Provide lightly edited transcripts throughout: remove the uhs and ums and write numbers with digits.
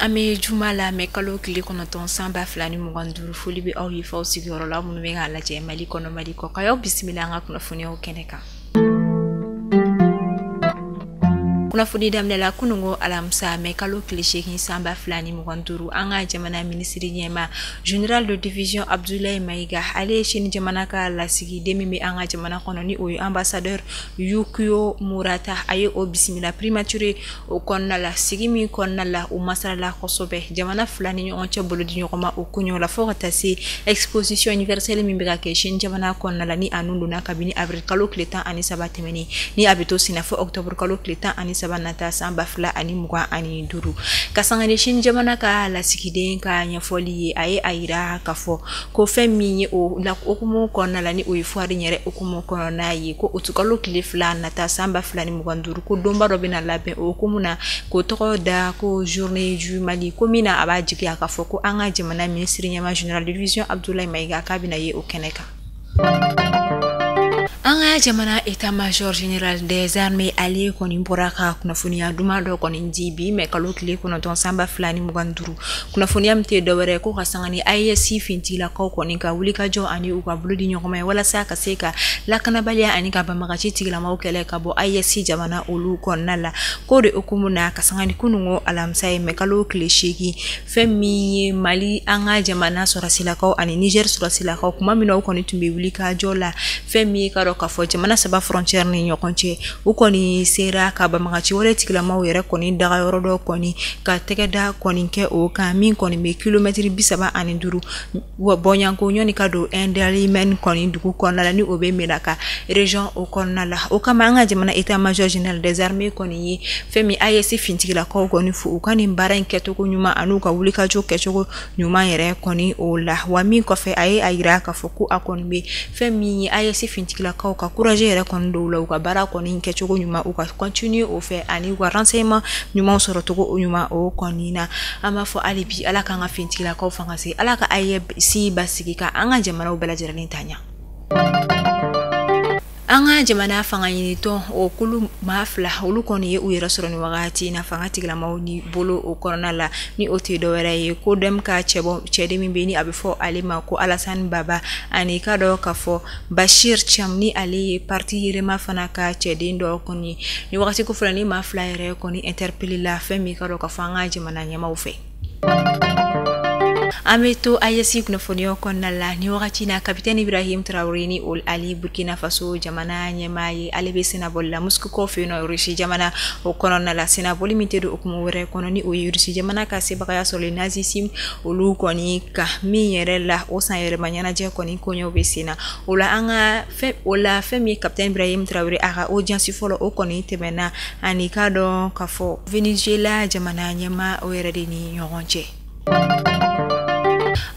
An bɛ juma la, mɛ kalo tile 9 san 2025. Foli bɛ aw ye f'aw sigiyɔrɔ la, minnu bɛ k'a lajɛ Mali kɔnɔ, Mali kɔ kan. Y'aw bisimila an ka kunnafoniyaw kɛnɛ kan. Kunnafoni daminɛ la, kununko alamisa, mɛ kalo tile 8 san 2025, an ka jamana minisiri ɲɛma, général de division Abdoulaye Maïga, ale ye Sini jamana ka lasigiden min bɛ an ka jamana kɔnɔ, ni o ye ambassadeur Yukio Murata, a ye o bisimila primature o kɔnɔna la. Sigi min kɔnɔna la, u masalala kosɛbɛ jamana fila ni ɲɔgɔn cɛ bolo di ɲɔgɔn ma o koɲɛw la, fo ka taa se exposition universelle min bɛ ka kɛ Sini jamana kɔnɔna la, ni a nun donna kabini avril kalo tile 13 tɛmɛnen, ni a bɛ to senna fo octobre kalo tile 13 nata san 2025. Ka sanga ni Sini jamana ka lasigiden ka ɲɛfɔli ye, a ye a yira k'a fɔ ko fɛn min ye o la hukumu kɔnɔna la, ni o ye foire yɛrɛ hukumu kɔnɔna ye, ko utukalo tile 2 nata san 2025, ko donba dɔ bɛna labɛn o hukumu na, k'o tɔgɔ da ko Journée du Mali, ko min na a b'a jigiya k'a fɔ ko an ka jamana minisiri ɲɛma, général de division Abdoulaye Maïga, k'a bɛna ye o kɛnɛ kan. An ka jamana état major général des armées, ale kɔni bɔra ka kunnafoniya duman dɔ kɔni di bi, mɛ kalo tile 9 san 2025. Kunnafoniya min tɛ dɔwɛrɛ ko ka sanga ni AES finitigilakaw kɔni ka wulikajɔ ani u ka bolo di ɲɔgɔn ma ye, walasa ka se ka lakanabaliya ani ka banbagaci tigilamaw kɛlɛ ka bɔ AES jamana olu kɔnɔna la. K'o de hukumu na, ka sanga ni kununko alamisa ye, mɛ kalo tile 8, fɛn min ye Mali, an ka jamana sɔrɔsilakaw ani Niger sɔrɔsilakaw, kuma min na u kɔni tun bɛ wulikajɔ la, fɛn min ye ka dɔn k'a fɔ jamana saba frontière ni ɲɔgɔn cɛ, u kɔni sera ka banbagaci wɛrɛ tigilamaw yɛrɛ kɔni daga yɔrɔ dɔ kɔni ka tɛgɛ da kɔni kɛ o kan, min kɔni bɛ kilomɛtiri 35 bɔɲanko ɲɔni ka don Indelimane kɔni dugu kɔnɔna la, ni o bɛ Menaka région o kɔnɔna la. O kama, an ka jamana état major général des armées kɔni ye fɛn min AES finitigilakaw kɔni fo u ka nin baara in kɛcogo ɲuman ani u ka wulikajɔ kɛcogo ɲuman yɛrɛ kɔni o la. Wa min kɔfɛ, a ye a yira k'a fɔ ko a kɔni bɛ fɛn min ye AES finitigilakaw ka courage yɛrɛ kɔni don u la, u ka baara kɔni kɛcogo ɲuman, u ka continuer o fɛ, ani u ka renseignement ɲuman sɔrɔ cogo ɲuman o kɔni na. An b'a fɔ hali bi, Ala k'an ka finitigilakaw fanga se, Ala ka AES basigi, ka an ka jamanaw bɛɛ lajɛlen ta ɲɛ. An ka jamana fanga ɲinitɔn o kulu maa fila, olu kɔni ye u yɛrɛ sɔrɔ nin wagati na fanga tigilamaw ni bolo o kɔnɔna la, ni o tɛ dɔwɛrɛ ye ko dɛm ka cɛbɔ cɛden min bɛ, ni a bɛ fɔ ale ma ko Alassane Baba, ani ka dɔn k'a fɔ Bachir Thiam, ni ale ye parti Yɛlɛma fana ka cɛden dɔ kɔni ye. Ni wagati ko fɔlɔ, ni maa fila yɛrɛ kɔni interpellé la, fɛn min ka dɔn k'a fɔ an ka jamana ɲɛmaw fɛ. An bɛ to AES kunnafoniyaw kɔnɔna la. Ni wagati na, capitaine Ibrahim Traoré, ni ale Burkina Faso jamana ɲɛmaa ye, ale bɛ sennabɔli la Moscou fɛ yen nɔ, Russie jamana o kɔnɔna la. Sennabɔli min tɛ don hukumu wɛrɛ kɔnɔ, ni o ye Russie jamana ka sebagaya sɔrɔli nazisme olu kɔni kan, min yɛrɛ la o san yɛlɛma ɲɛnajɛ kɔni koɲɛw bɛ sen na. O la, an ka fɛn o la, fɛn min ye capitaine Ibrahim Traoré, a ka audience fɔlɔ o kɔni tɛmɛna ani k'a dɔn k'a fɔ Venezuela jamana ɲɛmaa o yɛrɛ de ni ɲɔgɔn cɛ.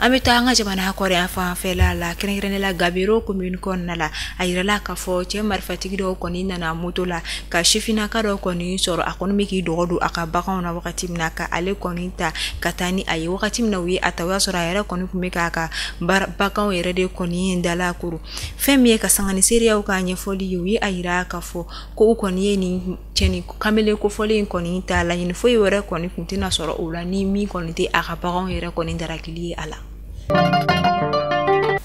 An bɛ taa an ka jamana kɔrɔyan fanfɛla la, kɛrɛnkɛrɛnnenya la Gabero commune kɔnɔna la. A yirala k'a fɔ cɛ marifatigi dɔw kɔni nana moto la ka sifinnaka dɔ kɔni sɔrɔ, a kɔni bɛ k'i dɔgɔ don a ka baganw na wagati min na, ka ale kɔni ta ka taa ni a ye. Wagati min na u ye a ta, o y'a sɔrɔ a yɛrɛ kɔni tun bɛ k'a ka baganw yɛrɛ de kɔni dalakuru. Fɛn min ye ka sanga ni seereyaw ka ɲɛfɔli ye, u ye a yira k'a fɔ ko u kɔni ye nin cɛni kamalen kofɔlen in kɔni ta, laɲini foyi wɛrɛ kɔni tun tɛna sɔrɔ o la ni min kɔni tɛ a ka baganw yɛrɛ kɔni darakili ye a la.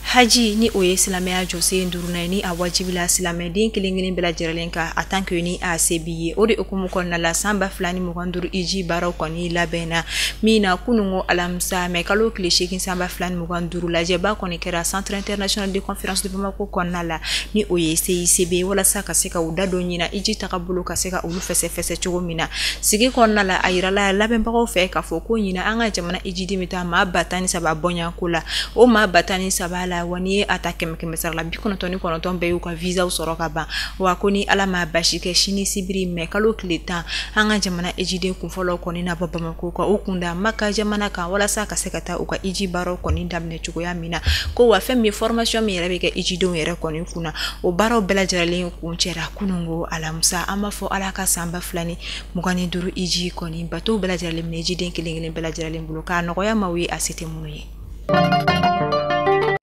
Haji, ni o ye silamɛya jɔsen duurunan ye, ni a wajibila silamɛden kelen kelen bɛɛ lajɛlen kan a tant que ni a se b'i ye, o de hukumu kɔnɔna la, san 2025 hiji baaraw kɔni labɛnna min na, kununko alamisa, mɛ kalo tile 8 san 2025, lajɛba kɔni kɛra Centre international de conférence de Bamako kɔnɔna la, ni o ye CICB, walasa ka se ka u da don ɲina hiji tagabolo, ka se ka olu fɛsɛfɛsɛ cogo min na. Sigi kɔnɔna la, a yirala labɛnbagaw fɛ k'a fɔ ko ɲina an ka jamana hijiden bɛ taa maa 13,000 bɔɲɔgɔnko la. O maa 13,000 la, wa n'i ye a ta kɛmɛ kɛmɛ sara la, 99 bɛɛ y'u ka visaw sɔrɔ ka ban. Wa ko ni Ala ma basi kɛ, sini sibiri, mɛ kalo tile 10, an ka jamana hijiden kunfɔlɔ kɔni na bɔ Bamako ka u kunda Maka jamana kan, walasa ka se ka taa u ka hiji baaraw kɔni daminɛ cogoya min na. Ko wa fɛn min ye formation min yɛrɛ bɛ kɛ hijidenw yɛrɛ kɔni kunna, o baaraw bɛɛ lajɛlen kun cɛra kununko alamisa. An b'a fɔ Ala ka san 2025 hiji kɔni bato bɛɛ lajɛlen minɛ hijiden kelen kelen bɛɛ lajɛlen bolo, k'a nɔgɔya maaw ye a se tɛ minnu ye.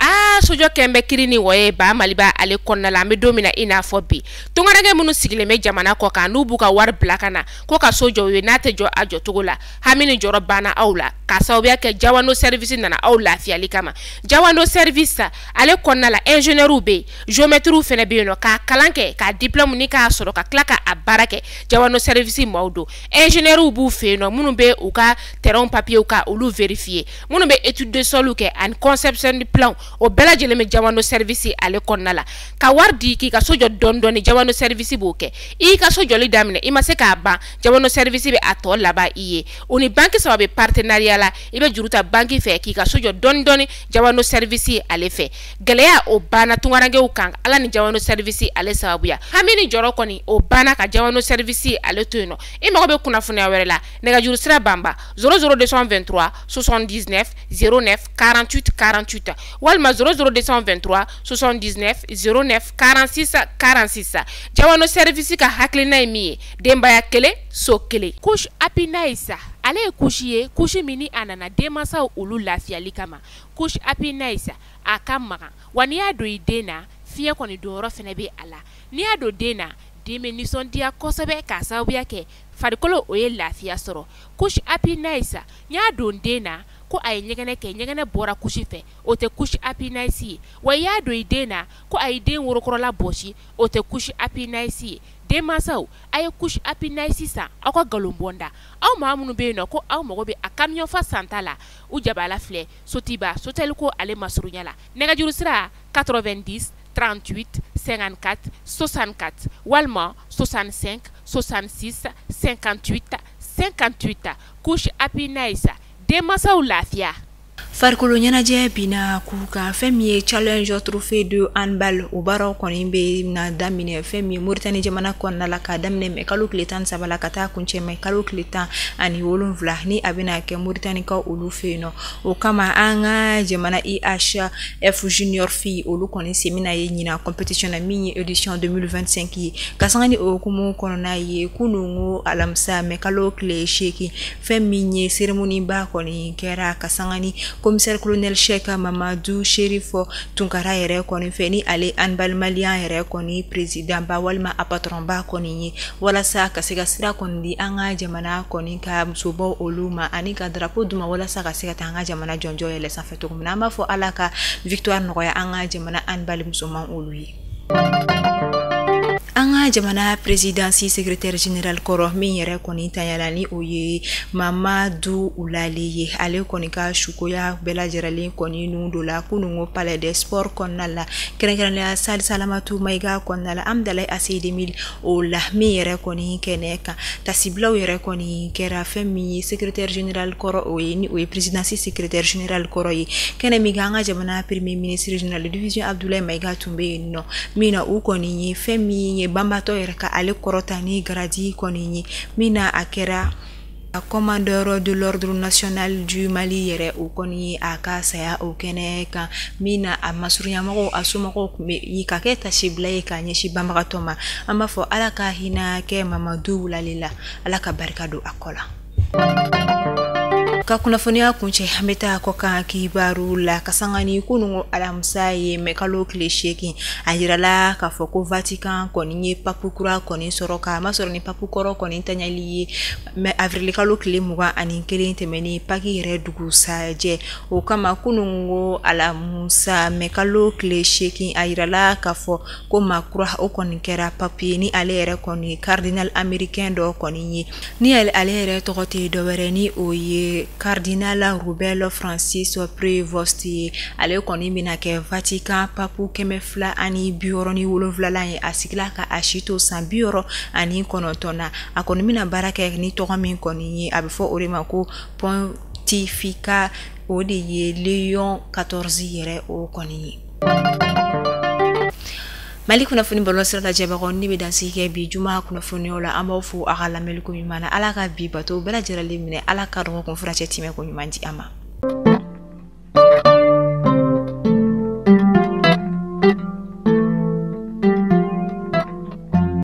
Aa, so. sojɔ kɛn bɛ kiri ni wɔye ba Maliba ale kɔnɔna la. An bɛ don min na i n'a fɔ bi, tungaranke minnu sigilen bɛ jamana kɔ kan n'u b'u ka wari bila ka na ko ka so jɔ u ye, n'a tɛ jɔ a jɔcogo la, hami ni jɔrɔ banna aw la k'a sababuya kɛ Jawando Service nana aw lafiyali kama. Jawando Service ale kɔnɔna la, ingénieur bɛ yen, géomètre fana bɛ yen nɔ, k'a kalan kɛ, k'a diplôme ni k'a sɔrɔ ka tila k'a baara kɛ. Jawando Service maaw don. Ingénieur b'u fɛ yen nɔ minnu bɛ u ka terrain papier ka olu vérifier, minnu bɛ étude de sol kɛ ani conception de plan, o bɛɛ lajɛlen bɛ Jawando Service ale kɔnɔna la. Ka wari di k'i ka so jɔ dɔɔni dɔɔni, Jawando Service b'o kɛ. I y'i ka so jɔli daminɛ, i ma se k'a ban, Jawando Service bɛ a tɔ laban i ye. O ni banque saba bɛ partenariat la, i bɛ juru ta banque fɛ k'i ka so jɔ dɔɔni dɔɔni Jawando Service ale fɛ. Gɛlɛya o banna tungarankew kan Ala ni Jawando Service ale sababuya. Hami ni jɔrɔ kɔni o banna ka Jawando Service ale to yen nɔ. I mago bɛ kunnafoniya wɛrɛ la, nɛgɛjuru sira banba 00223 79 09 48 48 walima 00223 79 09 46 46. Jawando Service ka hakilina ye min ye, denbaya kelen so kelen. Couche Happy Nice ale ye couche ye, couche min ni a nana denmansaw olu lafiyali kama. Couche Happy Nice a ka magan, wa n'i y'a don i den na, fiɲɛ kɔni donyɔrɔ fana bɛ a la. N'i y'a don den na, den bɛ nisɔndiya kosɛbɛ k'a sababuya kɛ farikolo o ye lafiya sɔrɔ. Couche Happy Nice n y'a don den na ko a ye ɲɛgɛnɛ kɛ, ɲɛgɛnɛ bɔra couche fɛ, o tɛ couche Happy Nice ye. Wa i y'a don i den na ko a ye den worokɔrɔla bɔsi, o tɛ couche Happy Nice ye. Denmansaw a ye couche Happy Nice san aw ka nkalon bɔnda. Aw maa minnu bɛ yen nɔ ko aw mago bɛ a camion fa santa la, u jabala filɛ Sotiba Sotelko ale masurunya la. Nɛgɛjuru sira 90 38 54 64 walima 65 66 58 58. Couche Happy Nice, denmansaw lafiya. Farikolo ɲɛnajɛ bina k'u kan, fɛn min ye Challenge Trophée de handball, o baaraw kɔni bɛ na daminɛ fɛn min ye Mauritanie jamana kɔnɔna la, k'a daminɛ mɛ kalo tile 13 la ka taa kuncɛ mɛ kalo tile 17, ni a bɛna kɛ Mauritanie-kaw olu fɛ yen nɔ. O kama an ka jamana IHF Junior Fille olu kɔni sen bɛna ye ɲinan compétition na min ye édition 2025 ye. Ka sanga ni o hukumu kɔnɔna ye, kununko alamisa mɛ kalo tile 8, fɛn min ye cérémonie ba kɔni kɛra ka sanga ni commissaire colonel Cheikh Mamadou Chérif Tunkara yɛrɛ kɔni fɛ, ni ale handball malien yɛrɛ kɔni président ba walima a patron ba kɔni ye, walasa ka se ka sira kɔni di an ka jamana kɔni ka musobaw olu ma, ani ka drapeau d'u ma walasa ka se ka taa an ka jamana jɔnjɔn yɛlɛ sanfɛ cogo min na. An b'a fɔ Ala ka victoire nɔgɔya an ka jamana handball musoman olu ye. An ka jamana présidence secrétaire général kɔrɔ min yɛrɛ kɔni tanyala, ni o ye Mamadu Ulale ye, ale kɔni ka sukoya bɛɛ lajɛlen kɔni nun don la kununko Palais des Sports kɔnɔna la, kɛrɛnkɛrɛnnenya salle Salamatu Mayiga kɔnɔna la, Amudalayi ACI o la min yɛrɛ kɔni kɛnɛ kan. Tasibilaw yɛrɛ kɔni kɛra fɛn min ye secrétaire général kɔrɔ o ye, ni o ye présidence secrétaire général kɔrɔ ye, kɛnɛ min kan an ka jamana premier ministre général de division Abdoulaye Mayiga tun bɛ yen nɔ, min na u kɔni ye fɛn min ye banbatɔ yɛrɛ ka ale kɔrɔta ni grade kɔni ye, min na a kɛra commandeur de l'ordre national du Mali yɛrɛ o kɔni a ka saya o kɛnɛ kan, min na a masurunyamɔgɔw a somɔgɔw tun bɛ ka kɛ tasibila ye k'a ɲɛsin banbagatɔ ma. An b'a fɔ Ala ka hinɛ kɛ Mamadu Wulale la, Ala ka barika don a kɔ la. Ka kunnafoniya kuncɛ, an bɛ taa kɔkan kibaru la. Ka sanga ni kununko alamisa ye mɛ kalo tile 8, a yirala k'a fɔ ko Vatican kɔni ye pape kura kɔni sɔrɔ, k'a masɔrɔ ni pape kɔrɔ kɔni tanyali ye mɛ avril kalo tile 21 tɛmɛnen Pâques yɛrɛ dugusajɛ. O kama kununko alamisa mɛ kalo tile 8, a yirala k'a fɔ ko maa kura o kɔni kɛra pape ye, ni ale yɛrɛ kɔni cardinal américain dɔ kɔni ye, ni ale yɛrɛ tɔgɔ tɛ dɔwɛrɛ ni o ye cardinal Robert Francis Prevost ye. Ale kɔni bɛna kɛ Vatican pape 267lan ye. A sigila ka a si to san 69 na. A kɔni bɛna baara kɛ ni tɔgɔ min kɔni ye, a bɛ fɔ o de ma ko pontificat, o de ye Léon 14 yɛrɛ o kɔni ye. Mali kunnafoni bɔlɔlɔsira lajɛbagaw, ne bɛ dansigi kɛ bi juma kunnafoniyaw la. An b'aw fo a ka lamɛnni ko ɲuman na. Ala ka bi bato bɛɛ lajɛlen minɛ, Ala ka dɔgɔkun furancɛ timɛ ko ɲuman di an ma.